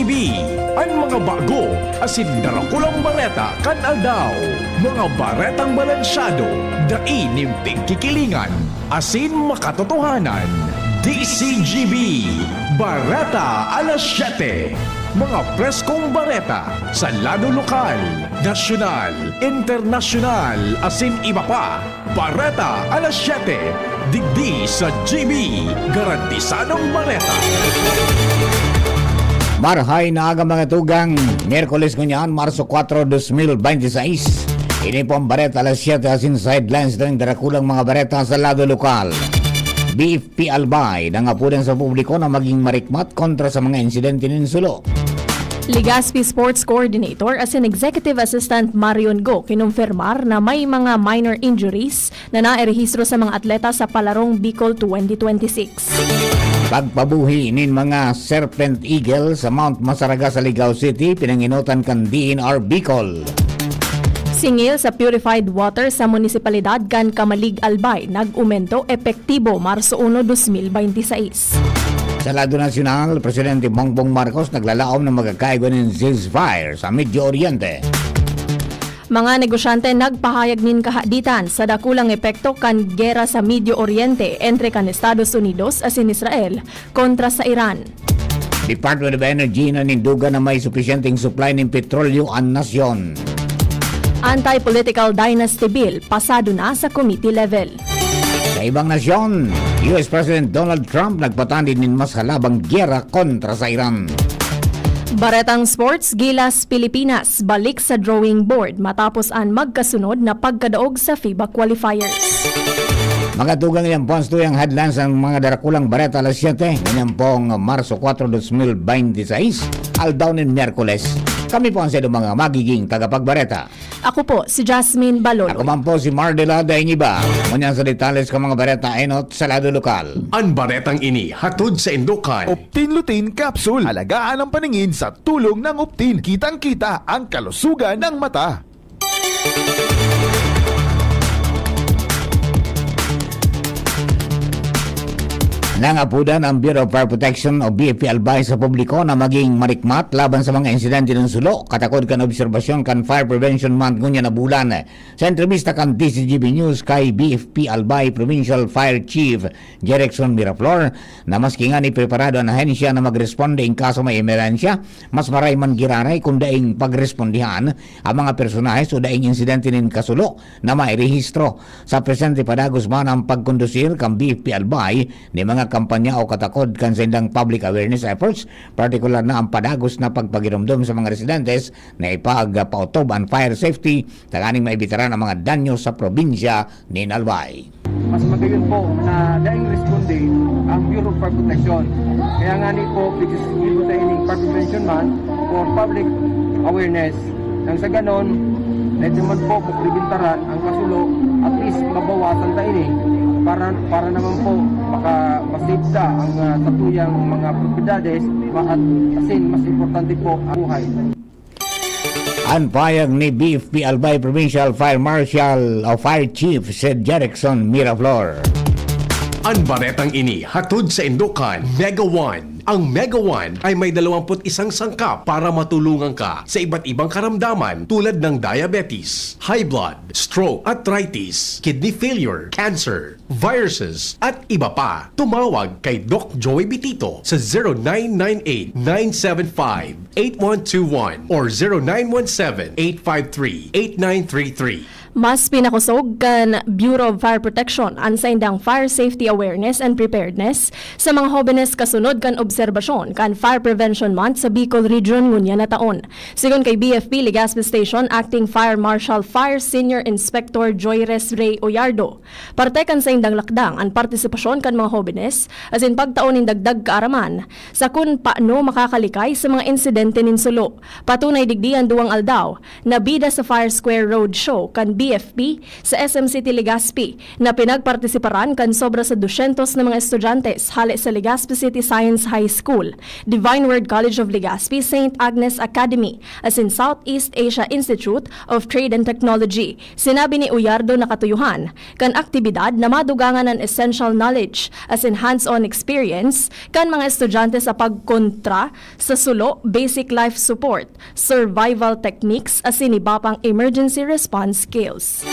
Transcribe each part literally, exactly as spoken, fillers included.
P, an mga bago asin darakulang bareta kan aldaw. Mga baretang balansyado, dai nin pigkikilingan, asin makatotohanan. D C G B, Bareta Alas Siyete. Mga preskong bareta sa lado lokal, nasyonal, internasyonal, asin iba pa. Bareta Alas Siyete, digdi sa G B, garantisadong bareta. Marhay na aga, mga tugang, Miyerkules ngunyan, Marso kuwatro, dos mil bente seis. Ini po ang Bareta Alas Siyete asin sa headlines nin darakulang mga bareta sa lado lokal. B F P Albay nangapodan sa publiko na maging marikmat kontra sa mga insidente nin sulo. Legazpi Sports Coordinator asin Executive Assistant Marion Go kinumpirmar na may mga minor injuries na nairehistro sa mga atleta sa Palarong Bicol twenty twenty-six. Pagpabuhi nin mga serpent eagle sa Mount Masaraga sa Ligao City, pinangenotan kan D N R Bicol. Singil sa purified water sa munisipalidad kan Camalig, Albay, nag-umento, epektibo Marso uno, dos mil bente seis. Sa lado nasyonal, Presidente Bongbong Marcos naglalaom na magkakaigwa nin ceasefire sa Medio Oriente. Mga negosyante nagpahayag nin kahaditan sa dakulang epekto kan gera sa Medio Oriente entre kan Estados Unidos asin Israel kontra sa Iran. Department of Energy nanindugan na may supisyenteng supply nin petrolyo an nasyon. Anti-political dynasty bill pasado na sa committee level. Sa ibang nasyon, U S President Donald Trump nagpatanid nin mas halabang gera kontra sa Iran. Baretang sports, Gilas Pilipinas balik sa drawing board matapos an magkasunod na pagkadaog sa FIBA qualifiers. Mga tugang, yan po ang tuyang headlines ng mga darakulang bareta alas siyete, ngunyan pong Marso kuwatro, dos mil bente seis, aldaw nin Miyerkules. Kami po ang saindong mga magiging tagapagbareta. Ako po si Jasmine Baloy. Ako man po si Mardela Daingiba. Ngunyan sa detalles kan mga bareta enot sa lado lokal. An baretang ini hatod saindo kan Optin Lutein Capsule. Alagaan ang paningin sa tulong ng Optin. Kitang-kita ang kalusugan ng mata. Nangapodan ang Bureau of Fire Protection o B F P Albay sa publiko na maging marikmat laban sa mga insidente nin sulo, katakod kan obserbasyon kan Fire Prevention Month ngunyan na bulan. Sa entrebista kan D C G B News kay B F P Albay Provincial Fire Chief Jerickson Miraflor, na maski ngani preparado an ahensya na magresponde in kaso may emerhensya, mas maray man giraray kun daing pagrespondihan ang mga personahe sa daing insidente nin kasulo na mairehistro. Sa presente, padagos man ang pagkondusir kan B F P Albay nin mga kampanya o katakod kan saindang public awareness efforts, partikular na ang padagos na pagpagiromdom sa mga residentes na ipagpaotob an fire safety tanganing maibitaran ang mga danyo sa probinsya nin Albay. Mas magayon po na daing responde ang Bureau of Fire Protection. Kaya ngani po, pigsisigil po tayo ining Fire Prevention Month for public awareness. Nang sa ganon, medyo man po, mapribintaran ang kasulo, at least mabawasan ta ini para, para naman po maka-, masave ta ang, ah, satuyang mga propiedades, ma-, at asin mas importante po ang buhay. An pahayag ni B F P Albay Provincial Fire Marshal o Fire Chief Sir Jerickson Miraflor. An baretang ini hatod saindo kan Mega One. Ang Mega One ay may dalawampu't isang sangkap para matulungan ka sa iba't ibang karamdaman tulad ng diabetes, high blood, stroke, arthritis, kidney failure, cancer, viruses, at iba pa. Tumawag kay Doc Joey Bitito sa zero nine nine eight, nine seven five, eight one two one or zero nine one seven, eight five three, eight nine three three. Mas pinakosog kan Bureau of Fire Protection an saindang fire safety awareness and preparedness sa mga hobenes kasunod kan obserbasyon kan Fire Prevention Month sa Bicol Region ngunyan na taon. Sigon kay B F P Legazpi Station Acting Fire Marshal Fire Senior Inspector Joyres Rey Oyardo, parte kan saindang lakdang an partisipasyon kan mga hobenes asin pagtao nin dagdag kaaraman sa kun paano makakalikay sa mga insidente nin sulo. Patunay digdi an duwang aldaw na bida sa Fire Square Road Show kan F P sa S M City Legazpi na pinagpartisiparan kan sobra sa dosyentos na mga estudyante hale sa Legazpi City Science High School, Divine Word College of Legazpi, Saint Agnes Academy, asin Southeast Asia Institute of Trade and Technology. Sinabi ni Uyardo na katuyuhan kan aktibidad na madugangan an essential knowledge asin hands-on experience kan mga estudyante sa pagkontra sa sulo, basic life support, survival techniques asin iba pang emergency response skills.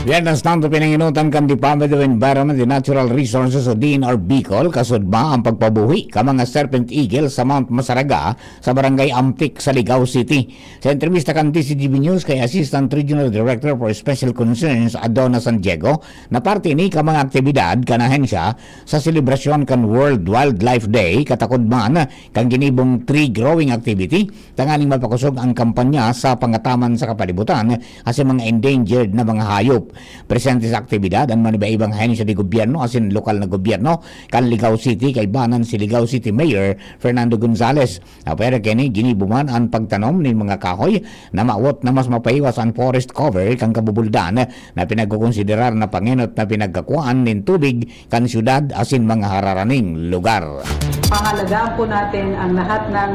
Biyernes Santo, pinanginutan kan Department of Environment and Natural Resources o D N R Bicol, kasudma ang pagpabuhi ka mga serpent eagle sa Mount Masaraga sa Barangay Amtik sa Ligao City. Sa entrevista kan D C G B News kay Assistant Regional Director for Special Concerns, Adona San Diego, na parte ni ka mga aktibidad kan ahensya sa selebrasyon kan World Wildlife Day, katakod man kan ginibong tree growing activity, tanganing mapakosog ang kampanya sa pangataman sa kapalibutan asin mga endangered na mga hayop. Presente sa aktibidad an maniba-ibang ahensya de gobyerno asin lokal na gobyerno kan Ligao City, kaibanan si Ligao City Mayor Fernando Gonzales. Apwera kini, ginibo man an pagtanom nin mga kahoy na mawot na mas mapahiwas an forest cover kan kabubuldan na pinagkokonsiderar na pangenot na pinagkakuan nin tubig kan syudad asin mga hararaning lugar. Pangalagaan po natin ang lahat ng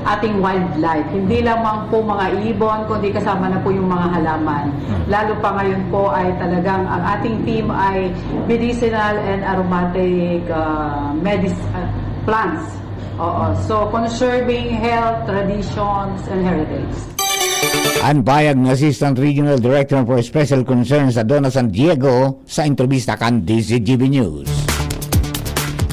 ating wildlife. Hindi lamang po mga ibon, kundi kasama na po yung mga halaman. Lalo pa ngayon po ay talagang ang ating theme ay medicinal and aromatic uh, medis- uh, plants. Oo. So, conserving health, traditions, and heritage. An pahayag ni Assistant Regional Director for Special Concerns, Adona San Diego, sa entrevista kan D C G B News.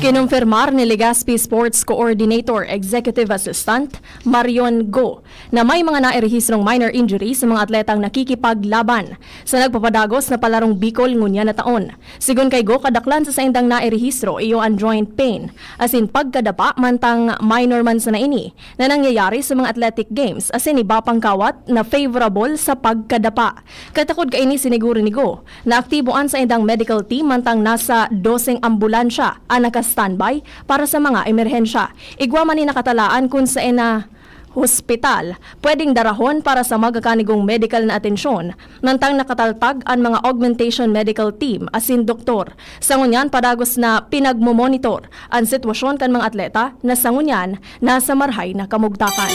Kinumpirmar ni Legazpi Sports Coordinator Executive Assistant Marion Go na may mga nairehistrong minor injury sa mga atletang nakikipaglaban sa nagpapadagos na palarong Bicol ngunyan na taon. Sigon kay Go, kadaklan sa saindang nairehistro iyo an joint pain, asin pagkadapa mantang minor man sana ini na nangyayari sa mga athletic games asin iba pang kawat na favorable sa pagkadapa. Katakod kaini, siniguro ni Go na aktibo an saindang medical team mantang nasa doseng ambulansya an naka-standby para sa mga emerhensya. Igwa man ni nakatalaan kun saen na hospital pwedeng darahon para sa magkakanigong medical na atensyon, mantang nakataltag an mga augmentation medical team asin doktor. Sa ngunyan, padagos na pinagmomonitor an sitwasyon kan mga atleta na sa ngunyan nasa marhay na kamugtakan.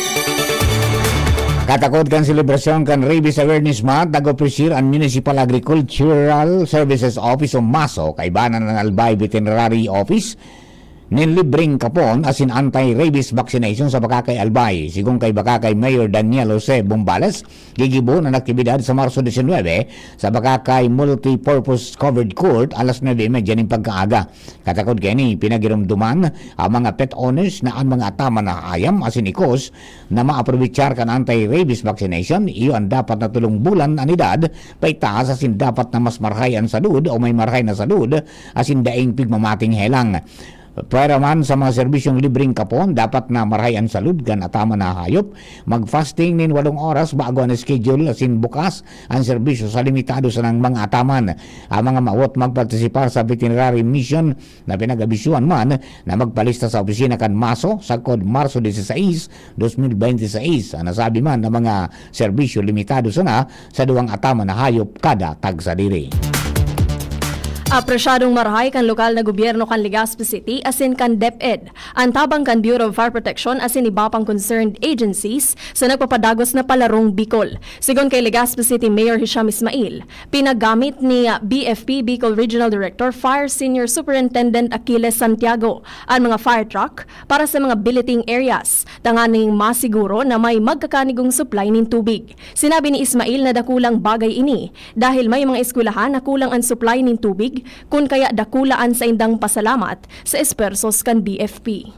Katakod kan selebrasyon kan Rabies Awareness Month, nag-opisir an Municipal Agricultural Services Office o maso, kaibanan an Albay Veterinary Office, nin libreng kapon asin anti-rabies vaccination sa Bacacay, Albay. Sigon kay Bacacay Mayor Daniel Jose Bombales, gigibohon an aktibidad sa Marso diecinuebe sa Bacacay Multipurpose Covered Court alas nuebe y media nin pagkaaga. Katakod kaini, pinagiromdoman ang mga pet owners na an mga ataman na hayam asin ikos na maaprobechar kan anti-rabies vaccination, iyo an dapat na tolong bulan an edad paitaas asin dapat na mas marhay an salud o may marhay na salud asin daing pigmamating helang. Pwera man sa mga serbisyong libreng kapon, dapat na marhay an salud kan ataman na hayop. Mag-fasting nin walong oras bago an schedule asin bukas an serbisyo sa limitado sanang mga ataman. Ang mga mawot magpartisipar sa veterinary mission na pinag-abisyuhan man na magpalista sa opisina kan maso sagkod Marso dieciséis, dos mil beintiseis. Ang nasabi man na mga serbisyo limitado sana sa duwang ataman na hayop kada tagsadiri. Apresyadong marahay kan lokal na gobyerno kan Legazpi City asin kan DepEd, an tabang kan Bureau of Fire Protection asin iba pang concerned agencies sa nagpapadagos na palarong Bicol. Sigon kay Legazpi City Mayor Hisham Ismail, pinagamit ni B F P Bicol Regional Director Fire Senior Superintendent Achilles Santiago an mga fire truck para sa mga billeting areas, tanganing masiguro na may magkakanigong supply nin tubig. Sinabi ni Ismail na dakulang bagay ini dahil may mga eskwelahan na kulang an supply nin tubig, kun kaya dakula an saindang pasalamat sa espuwersos kan B F P.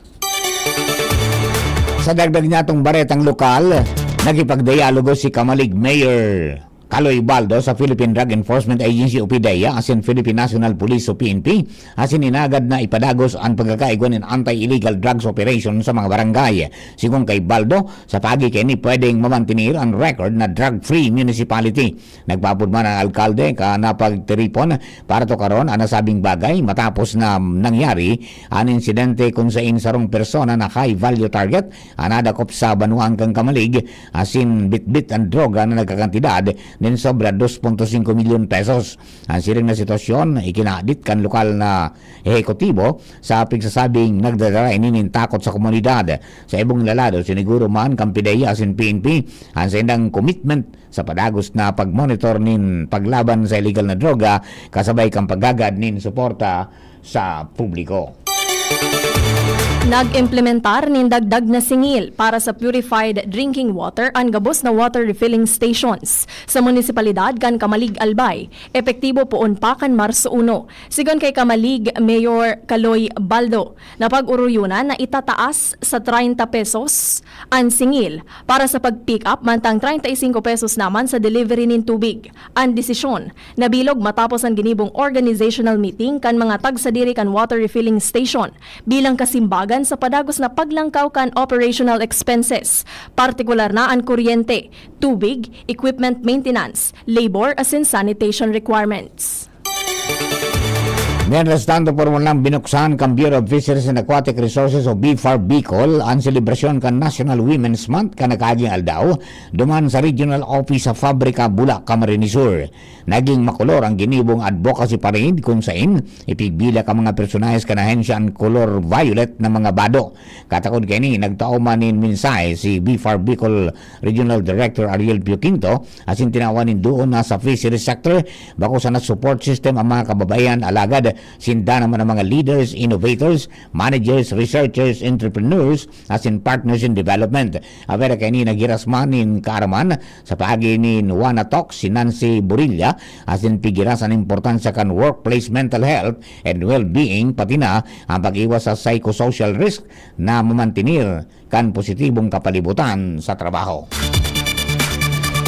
Sa dagdag niyatong baretang lokal, nakipagdialogo si Camalig Mayor Kaloy Baldo sa Philippine Drug Enforcement Agency o PDEA asin Philippine National Police o P N P, asin inagad na ipadagos an pagkakaigwa nin anti-illegal drugs operation sa mga barangay. Sigon kay Baldo, sa paagi kaini pwedeng mamantener an record na drug-free municipality. Nagpaapod man an alkalde kan napagtiripon para tukaron an nasabing bagay matapos na nangyari an insidente kun sain sarong persona na high-value target an nadakop sa banwaan kan Camalig asin bitbit an droga na nagkakantidad nin sobra dos punto singko milyon pesos. An siring na sitwasyon ikinahadit kan lokal na ehekutibo sa pigsasabing nagdadara ini nin takot sa komunidad. Sa ibong lalado, siniguro man kan PDEA asin P N P an saindang commitment sa padagos na pagmonitor nin paglaban sa illegal na droga kasabay kan paggagad nin suporta sa publiko. Nag-implementar nin dagdag na singil para sa purified drinking water an gabos na water refilling stations sa munisipalidad kan Camalig, Albay, epektibo poon pa kan Marso uno. Sigon kay Camalig Mayor Kaloy Baldo, napag-oroyonan na itataas sa treinta pesos an singil para sa pag-pick up, mantang treinta y cinco pesos naman sa delivery nin tubig. An desisyon nabilog matapos an ginibong organizational meeting kan mga tagsadiri kan water refilling station bilang kasimbagan sa padagos na paglangkaw kan operational expenses, partikular na an kuryente, tubig, equipment maintenance, labor asin sanitation requirements. Mientras tanto, pormal nang binuksan kan Bureau of Fisheries and Aquatic Resources o BFAR Bicol an selebrasyon kan National Women's Month kan nakaaging aldaw, duman sa regional office sa Fabrica, Bula, Camarines Sur. Naging makolor ang ginibong advocacy parade kun sain ipigbilak ang mga personahes kan ahensya an kolor violet na mga bado. Katakod kaini, nagtao man nin mensahe si BFAR Bicol Regional Director Ariel Pio Quinto, asin tinawan nin duon na sa fisheries sector, bako sana support system ang mga kababaihan, alagad sinda naman ang mga leaders, innovators, managers, researchers, entrepreneurs, asin partners in development. Apwera kaini, naghiras man nin kaaraman sa paagi nin Wana Talks si Nancy Borilla, asin pighiras an importansya kan workplace mental health and well-being, pati na ang pag-iwas sa psychosocial risk na mamantener kan positibong kapalibutan sa trabaho.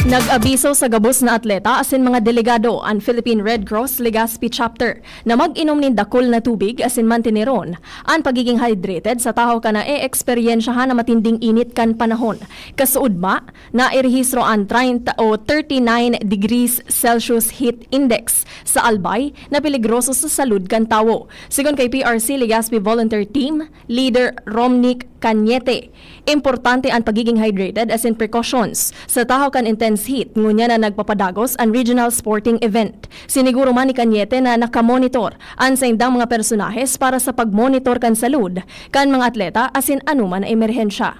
Nag-abiso sa gabos na atleta asin mga delegado an Philippine Red Cross Legazpi Chapter na mag-inom nin dakul na tubig asin manteneron an pagiging hydrated sa tahaw kan naeeksperyensyahan na matinding init kan panahon. Kasuodma, nairehistro an treinta o thirty-nine degrees Celsius heat index sa Albay na peligroso sa salud kan tawo. Sigon kay P R C Legazpi Volunteer Team Leader Romnick Cañete, importante an pagiging hydrated asin precautions sa tahaw kan intense heat, ngunyan na nagpapadagos an regional sporting event. Siniguro man ni Cañete na nakamonitor an saindang mga personahes para sa pagmonitor kan salud kan mga atleta asin anoman na emerhensya.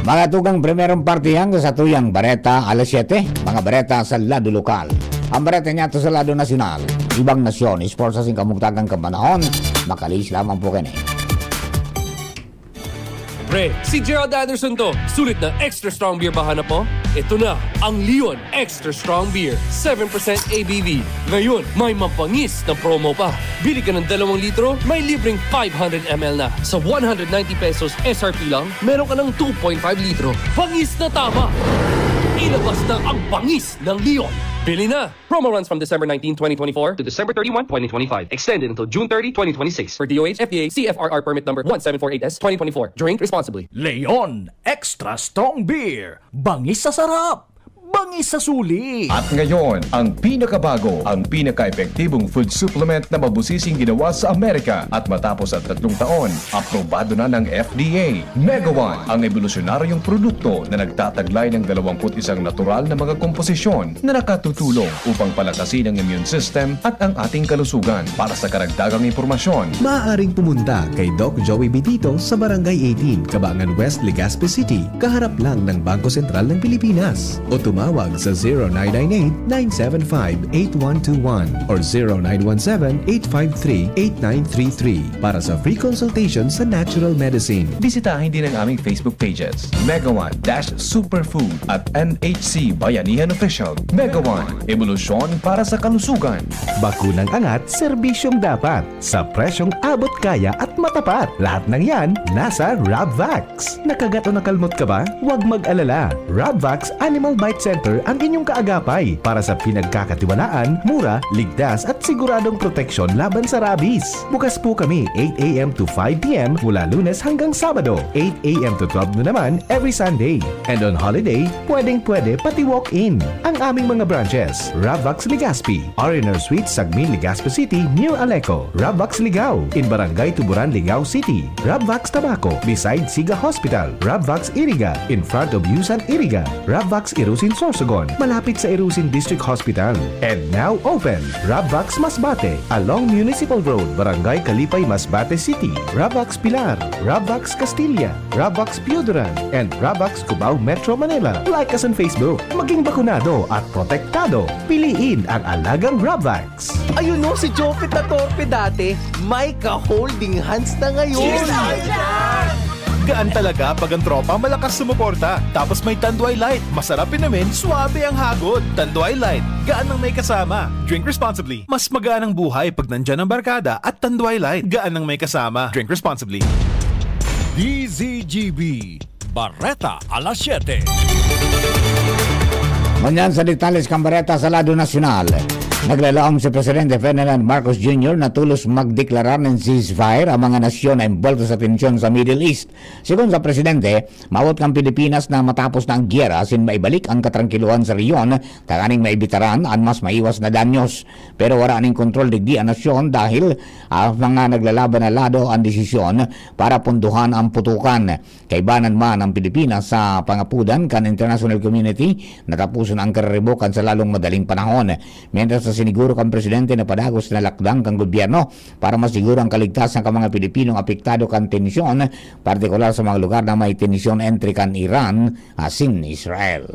Mga tugang, primerong partihan sa satuyang bareta, alas siyete, mga bareta sa lado lokal. Ang bareta niyato sa lado nasyonal, ibang nasyon, sports asin kamugtagang kapanahon, makalihis lamang po kini. Pre, si Gerald Anderson to. Sulit na extra strong beer ba hanap mo? Ito na, ang Leon Extra Strong Beer, seven percent A B V. Ngayon, may mabangis na promo pa. Bili ka ng dalawang litro, may libreng five hundred M L na. Sa one hundred ninety pesos S R P lang, meron ka ng two point five litro. Bangis na tama! Ilabas na ang bangis ng Leon. Bili na! Promo runs from December nineteen, twenty twenty-four to December thirty-one, twenty twenty-five. Extended until June thirty, twenty twenty-six. For D O H, F D A, C F R R permit number one seven four eight S, twenty twenty-four. Drink responsibly. Leon Extra Strong Beer. Bangis sa sarap! Bangis sa suli! At ngayon, ang pinakabago, ang pinaka-epektibong food supplement na mabusising ginawa sa Amerika. At matapos ang tatlong taon, aprobado na ng F D A. Mega One, ang ebolusyonaryong produkto na nagtataglay ng dalawampu't isang natural na mga komposisyon na nakatutulong upang palakasin ang immune system at ang ating kalusugan. Para sa karagdagang impormasyon, maaaring pumunta kay Doc Joey Bitito sa Barangay eighteen, Kabangan West, Legazpi City, kaharap lang ng Bangko Sentral ng Pilipinas. O tumawag Tawag sa zero nine nine eight, nine seven five, eight one two one or zero nine one seven, eight five three, eight nine three three para sa free consultation sa natural medicine. Bisitahin din ang aming Facebook pages, Mega One dash Superfood at N H C Bayanihan Official. Mega One, ebolusyon para sa kalusugan. Bakunang angat, serbisyong dapat, sa presyong abot kaya at matapat. Lahat ng yan, nasa Rabvax. Nakagat o nakalmot ka ba? Huwag mag-alala. Rabvax Animal Bite Center ang inyong kaagapay para sa pinagkakatiwalaan, mura, ligtas at siguradong proteksyon laban sa rabies. Bukas po kami eight a m to five p m mula Lunes hanggang Sabado, eight a m to twelve noon naman every Sunday. And on holiday, pwedeng-pwede pati walk-in. Ang aming mga branches, Rabvax Legazpi, R and R Suite, Sagmin, Legazpi City, near Aleco. Rabvax Ligao, in Barangay Tuburan, Ligao City. Rabvax Tabaco, beside Siga Hospital. Rabvax Iriga, in front of Yusan Iriga. Rabvax Irusin Sorsogon, malapit sa Irusin District Hospital. And now open, Rabvax Masbate, along Municipal Road, Barangay Kalipay, Masbate City. Rabvax Pilar, Rabvax Castilla, Rabvax Pioduran, and Rabvax Cubao, Metro Manila. Like us on Facebook. Maging bakunado at protektado. Piliin ang alagang Rabvax. Ayun no, si Jopet na torpe dati, may ka-holding hands na ngayon. Cheers, Idol! Gaan talaga pag ang tropa malakas sumuporta. Tapos may Tanduay Light, masarap inumin, suabe ang hagod. Tanduay Light, gaan ng may kasama. Drink responsibly. Mas magaan ang buhay pag nandyan ang barkada at Tanduay Light, gaan ng may kasama. Drink responsibly. D Z G B, Bareta alas siyete. Ngunyan sa detalles kan bareta sa lado nasyonal. Naglalaom si Presidente Ferdinand Marcos Junior na tolos magdeklarar nin ceasefire ang mga nasyon na embolto sa tensyon sa Middle East. Sigon sa Presidente, maabot kan Pilipinas na matapos na ang giyera asin maibalik ang katrangkilohan sa rehiyon tanganing maibitaran an mas maiwas na danyos. Pero wara nin kontrol digdi an nasyon dahil, ah, mga naglalaban na lado an desisyon para pundohan ang putukan. Kaibanan man ang Pilipinas sa pangapodan kan international community na taposon ang kariribokan sa lalong madaling panahon. Mientras na siniguro kan presidente na padagos na lakdang kan gobyerno para masiguro ang kaligtasan kan mga Pilipinong apektado kan tensyon, partikular sa mga lugar na may tensyon entre kan Iran asin Israel.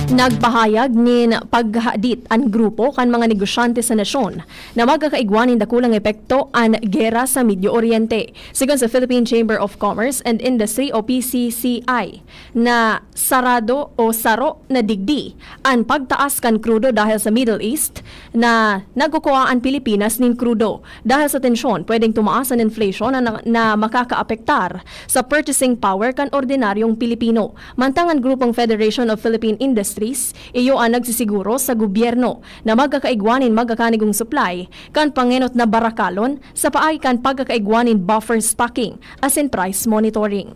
Nagpahayag nin paghadit an grupo kan mga negosyante sa nasyon na magkakaigwa nin dakulang epekto an gera sa Medio Oriente. Sigon sa Philippine Chamber of Commerce and Industry o P C C I, na sarado o saro na digdi an pagtaas kan krudo dahil sa Middle East na nagkukua an Pilipinas nin krudo. Dahil sa tensyon, pwedeng tumaas an inflation na, na makakaapektar sa purchasing power kan ordinaryong Pilipino. Mantang an grupong Federation of Philippine Industries, iyo an nagsisiguro sa gobyerno na magkakaigwa nin magkakanigong supply kan pangenot na barakalon sa paagi kan pagkakaigwa nin buffer stocking asin price monitoring.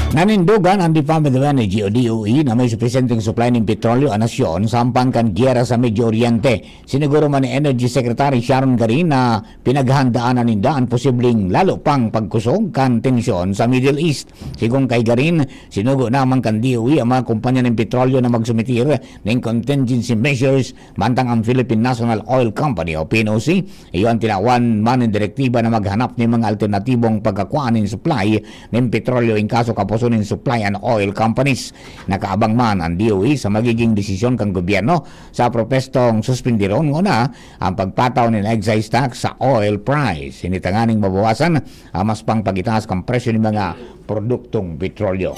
Nanindogan ang Department of Energy o D O E na may supisyenteng supply nin petrolyo an nasyon sampan kan giyera sa Medio Oriente. Siniguro man ni Energy Secretary Sharon Garin na pinaghahandaan na ninda an posibleng lalo pang pagkusog kan tensyon sa Middle East. Sigon kay Garin, sinugo naman kan D O E ang mga kompanya nin petrolyo na magsumitir nin contingency measures, mantang ang Philippine National Oil Company o P N O C, iyo an tinawan man nin direktiba na maghanap nin mga alternatibong pagkakua nin supply nin petrolyo in kaso kapuson nin supply an oil companies. Nakaabang man ang D O E sa magiging desisyon kan gobyerno sa propwestong suspindiron ngona ang pagpataw nin excise tax sa oil price. Ini tanganing mabawasan ang mas pang pagitaas kan presyo nin mga produktong petrolyo.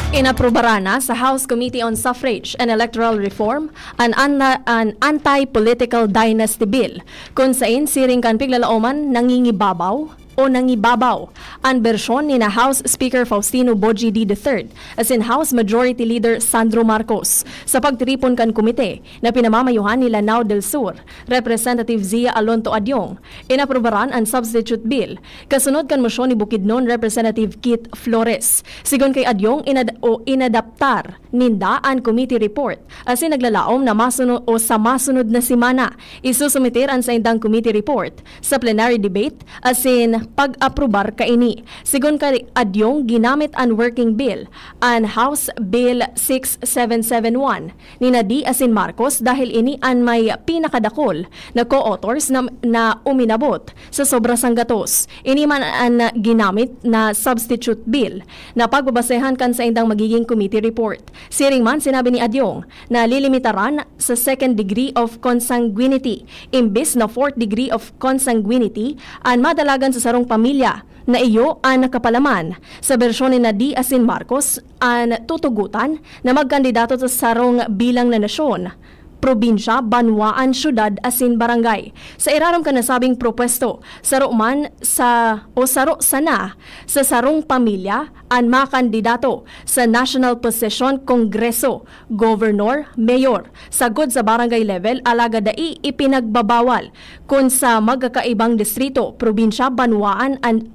Inaprubaran na sa House Committee on Suffrage and Electoral Reform an, an, an Anti-Political Dynasty Bill, kun sain siring kan piglalaoman nangingibabaw o nangibabaw an bersyon ni na House Speaker Faustino Boji D the third asin House Majority Leader Sandro Marcos. Sa pagtiripon kan komite na pinamamayohan ni Lanao del Sur, Representative Zia Alonto Adiong, inaprubaran an substitute bill kasunod kan mosyon ni Bukidnon Representative Kit Flores. Sigon kay Adiong, inad- o inadaptar ninda an committee report asin naglalaom na masunod o sa masunod na semana isusumiter an saindang committee report sa plenary debate asin pag-aprobar kaini. Sigon kay Adyong, ginamit an working bill, an House Bill six seven seven one, ni Nadi asin Marcos dahil ini an may pinakadakol na co-authors na, na uminabot sa sobra sanggatos. Ini man an ginamit na substitute bill na pagbabasehan kan saindang magiging committee report. Siring man, sinabi ni Adyong na lilimitaran sa second degree of consanguinity imbis na fourth degree of consanguinity an madalagan sa sarong pamilya na iyo an nakapalaman. Sa bersyon ni Nadi asin Marcos, an tutugotan na magkandidato sa sarong bilang na nasyon, probinsya, banwaan, syudad asin barangay. Sa irarom kan nasabing propwesto, saro man sa o saro sana sa sarong pamilya an makandidato sa national position, kongreso, governor, mayor, sagkod sa barangay level, alagad dai ipinagbabawal kun sa magkakaibang distrito, probinsya, banwaan an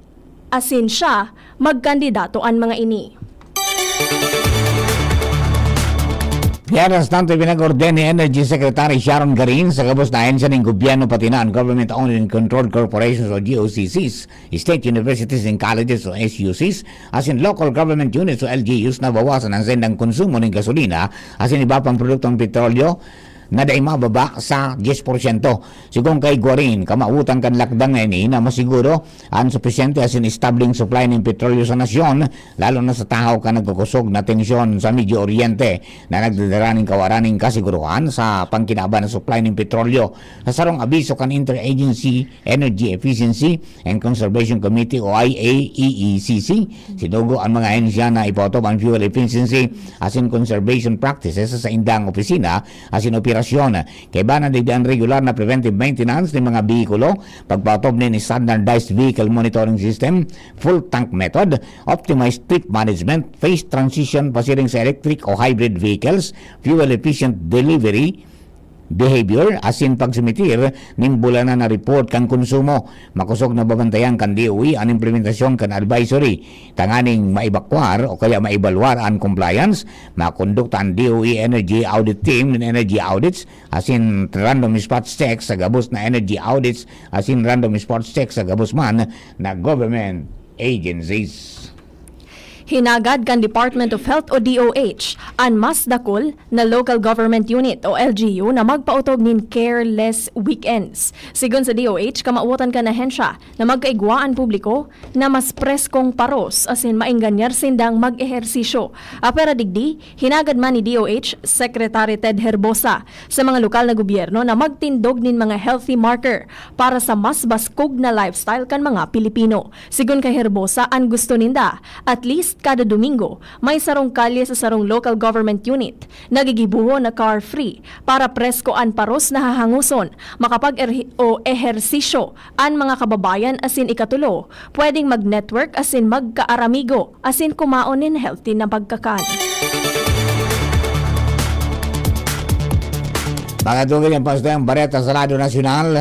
asin siya magkandidato an mga ini. Mientras tanto, ipinag-orden ni Energy Secretary Sharon Garin sa gabos na ahensya nin gobyerno, pati na an Government Owned and Controlled Corporations o G O C Cs, State Universities and Colleges o S U Cs, asin Local Government Units o L G Us na bawasan an saindang konsumo nin gasolina asin iba pang produktong petrolyo na dai mababa sa diyes porsyento. Sigon kay Guarin, kamawotan kan lakdang na ini na masiguro an supisyente asin establing supply nin petrolyo sa nasyon, lalo na sa tahaw kan nagkukosog na tensyon sa Medio Oriente na nagdadara nin kawaraning kasiguruhan sa pangkinaban na supply nin petrolyo. Sa sarong abiso kan Interagency Energy Efficiency and Conservation Committee o I A E E C C, sinugo an mga ahensya na ipaotob an fuel efficiency asin conservation practices sa saindang opisina asin operasyon. Kaiba na digdi an regular na preventive maintenance nin mga behikulo, pagpaotob nin standardized vehicle monitoring system, full tank method, optimized trip management, phase transition pasiring sa electric o hybrid vehicles, fuel efficient delivery behavior, asin pagsimitir nin bulanan na report kan konsumo. Makosog na babantayan kan D O E an implementasyon kan advisory tanganing maibakwar o kaya maibalwar an compliance. Makondukta an D O E Energy Audit Team nin energy audits asin random spot checks sa gabos na energy audits asin random spot checks sa gabos man na government agencies. Hinagad kan Department of Health o D O H an mas dakul na local government unit o L G U na magpaotob nin careless weekends. Sigon sa D O H, kamawotan kan ahensya na magkaigwa an publiko na mas preskong paros asin maenganyar sindang mag-ehersisyo. Apwera digdi, hinagad man ni D O H Secretary Ted Herbosa sa mga lokal na gobyerno na magtindog nin mga healthy marker para sa mas baskog na lifestyle kan mga Pilipino. Sigon kay Herbosa, an gusto ninda, at least kada Domingo, may sarong kalye sa sarong local government unit na gigibohon na car-free para presko an paros na hahangoson, makapag-erhi-, o ehersisyo an mga kababayan asin ikatulo, pwedeng mag-network asin magkaaramigo asin kumaon nin healthy na pagkakan. Pagkatuloy ng pastayang bareta sa Radyo Nasyonal,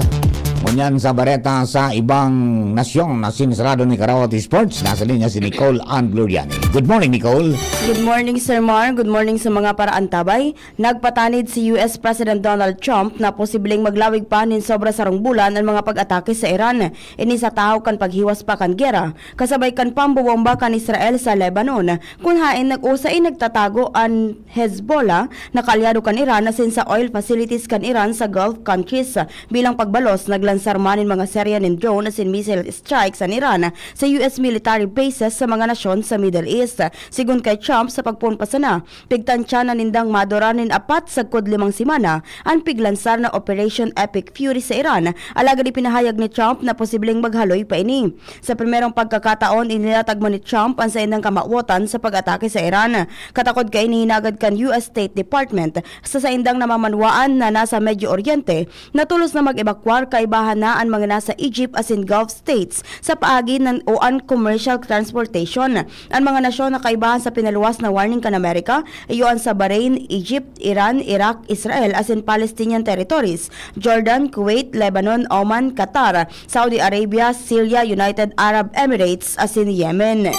ngunyan sa bareta sa ibang nasyon na sinisarado ni Karawat Sports, nasa linya si Nicole Ann Gloriani. Good morning, Nicole. Good morning, Sir Mar. Good morning sa mga paraantabay. Nagpatanid si U S President Donald Trump na posibleng maglawig pa nin sobra sarong bulan an mga pag-atake sa Iran. Ini sa tahaw kan paghiwas pa kan gera, kasabay kan pambobomba kan Israel sa Lebanon. Kun haen nag-usa, nagtatago an Hezbollah na kaalyado kan Iran asin sa oil facilities kan Iran sa Gulf countries. Bilang pagbalos, naglansar man nin mga serya nin drone asin missile strikes an Iran sa U S military bases sa mga nasyon sa Middle East. Sigon kay Trump, sa pagpoon pa sana, pigtansya na nindang madura nin apat sagkod limang semana an piglansar na Operation Epic Fury sa Iran, alagad ipinahayag ni Trump na posibleng maghaloy pa ini. Sa primerong pagkakataon, inilatag man ni Trump an saindang kamawotan sa pag-atake sa Iran. Katakod kaini, hinagad kan U S State Department sa saindang namamanwaan na nasa Medio Oriente na tolos na mag-ebakwar, kaibahan na an mga nasa Egypt asin Gulf states sa paagi nan o an commercial transportation. An mga nasyon na kaibahan sa pinaluwas na warning kan Amerika, iyo an sa Bahrain, Egypt, Iran, Iraq, Israel asin Palestinian territories, Jordan, Kuwait, Lebanon, Oman, Qatar, Saudi Arabia, Syria, United Arab Emirates asin Yemen.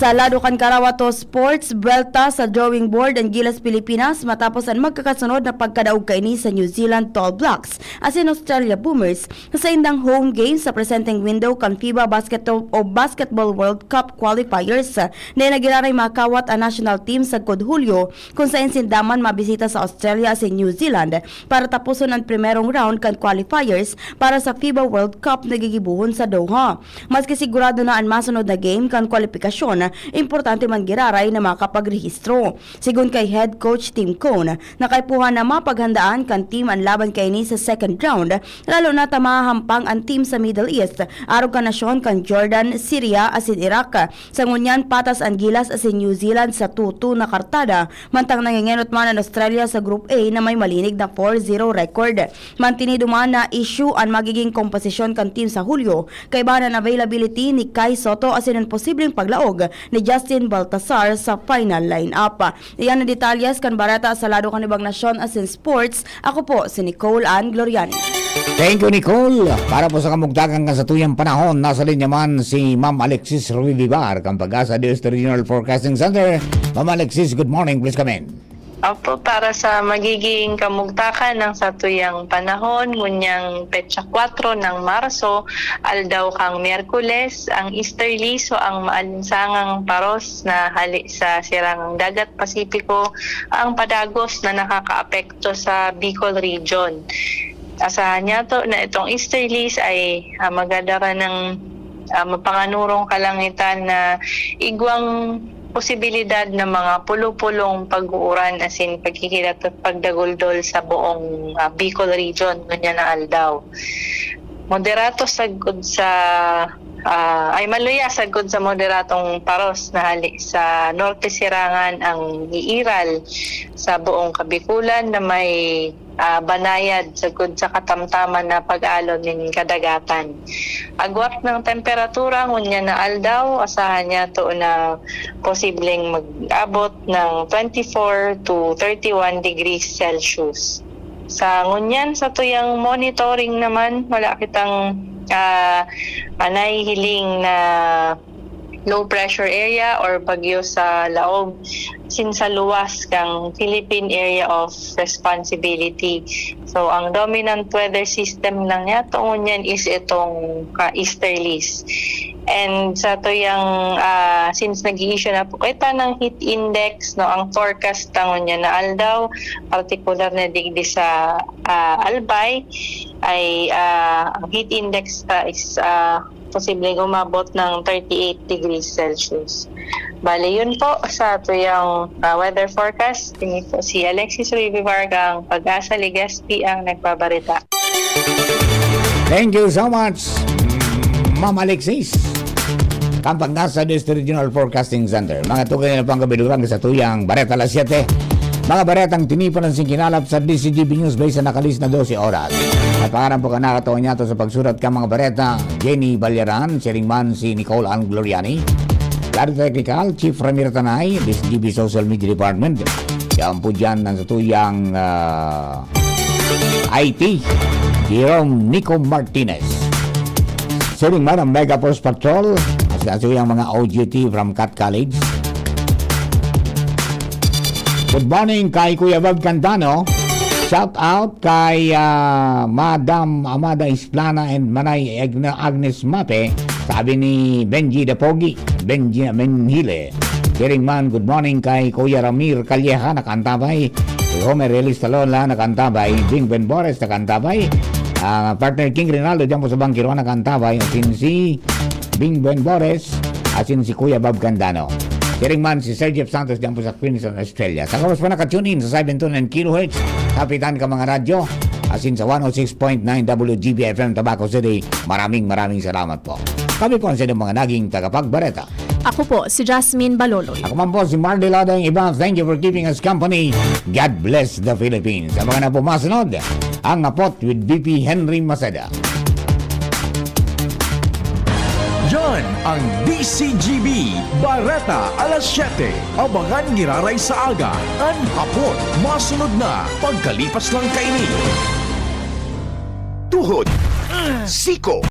Sa lado kan Karawato Sports, buwelta sa drawing board an Gilas Pilipinas matapos an magkakasunod na pagkadaog kaini sa New Zealand Tall Blacks asin Australia Boomers sa saindang home game sa presenteng window kan FIBA Basket o Basketball World Cup qualifiers. Dai na giraray makawat an national team sagkod Hulyo, kun saen sinda man mabisita sa Australia asin New Zealand para taposon an primerong round kan qualifiers para sa FIBA World Cup na gigibohon sa Doha. Maski sigurado na an masunod na game kan kwalipikasyon, importante man giraray na makapagrehistro. Sigon kay Head Coach Tim Cone, nakaipuhan na mapaghandaan kan team an laban kaini sa second round, lalo na ta mahahampang an team sa Middle East, arog kan nasyon kan Jordan, Syria asin Iraq. Sa ngunyan, patas an Gilas asin New Zealand sa two two na kartada, mantang nangengenot man an Australia sa Group A na may malinig na four zero record. Mantinido man na issue an magiging komposisyon kan team sa Hulyo, kaiba na an availability ni Kai Sotto asin an posibleng paglaog ni Justin Baltasar sa final lineup. Iyan an detalyes kan bareta sa lado kan ibang nasyon asin sports. Ako po si Nicole Ann Gloriani. Thank you, Nicole. Para po sa kamugtakan kan satuyang panahon, nasa linya man si Ma'am Alexis Ruivivar, kan PAGASA DOST Regional Forecasting Center. Ma'am Alexis, good morning. Please come in. Opo, para sa magiging kamugtakan ng satuyang panahon, ngunyang petsa kwatro ng Marso, aldaw kang Miyerkules, ang easterlies o ang maalinsangang paros na hali sa Sirangang Dagat Pasipiko ang padagos na nakakaapekto sa Bicol Region. Asahan niyato na itong easterlies ay, ah, magdadara ng, ah, mapanganurong kalangitan na igwang posibilidad ng mga pulo-pulong pag-uuran asin pagkikilat at pagdaguldol sa buong, ah, Bicol Region ngunyan na aldaw. Moderato sagkod sa, ah, ay maluya sagkod sa moderatong paros na hali sa Norte Sirangan ang iiral sa buong Kabikulan na may, ah, banayad sagkod sa katamtaman na pag-alon nin kadagatan. Agwat ng temperatura ngunyan na aldaw, asahan niyato na posibleng mag-abot ng twenty-four to thirty-one degrees Celsius. Sa ngunyan, satuyang monitoring naman, wala kitang, ah, ah, nahihiling na low pressure area or bagyo sa laog asin sa luwas kang Philippine Area of Responsibility. So, ang dominant weather system lang niyato ngunyan is itong, ah, easterlies. And satuyang, ah, since nag-i-issue na po kita ng heat index, no, ang forecast ta ngunyan na aldaw, partikular na digdi sa, ah, Albay, ay, ah, ang heat index ta is, ah, posibleng umabot ng thirty-eight degrees Celsius. Bale, yun po satuyang, ah, weather forecast. Ini po si Alexis Ruivivar kang PAGASA Legazpi ang nagbabareta. Thank you so much, Ma'am Alexis. Kan PAGASA DOST Regional Forecasting Center. Mga tugang na pang kabidugang satuyang bareta alas siyete. Mga baretang tinipan asin kinalap sa D C G B News Base na nakalis na dose oras. At pangaran po kan nakatawa niyato sa pagsurat kan mga bareta, Jenny Balyaran, siring man si Nicole Ann Gloriani. Lado Technical, Chief Ramir Tanay, D C G B Social Media Department. Yan po dyan ang satuyang, ah, I T, Jerome Nico Martinez. Siring man ang Mega Force Patrol, at ang satuyang mga O J T from Cat College. Good morning kay Kuya Bob Candano. Shout out kay, ah, Madam Amada Isplana and Manay Agna-, Agnes Mape, sabi ni Benji the Pogi, Benji Menhile. Siring man, good morning kay Kuya Ramir Calleja, nakaantabay. Kay Homer Realista Lola, nakaantabay. Bing Benbores, nakaantabay. Ah, partner King Rinaldo, dyan po sa Bangkiro, nakaantabay. Asin si Bing Benbores, asin si Kuya Bob Candano. Siring man si Sir Jeff Santos, dyan po sa Queensland, Australia. Sa kawas pa naka-tune in sa seven two nine kilohertz, kapitan ka mga radyo, asin sa one oh six point nine W G B F M, Tabaco City. Maraming, maraming salamat po. Kami po ang sa inyong mga naging tagapagbareta. Ako po, si Jasmine Baloloy. Ako man po, si Mardy Ladang Iba. Thank you for keeping us company. God bless the Philippines. Sa mga na po masunod, ang Apot with V P Henry Maceda. Yan ang D C G B Bareta alas siyete. Abangan giraray sa aga, an Apot. Masunod na, pagkalipas lang kaini. Tuhod, siko,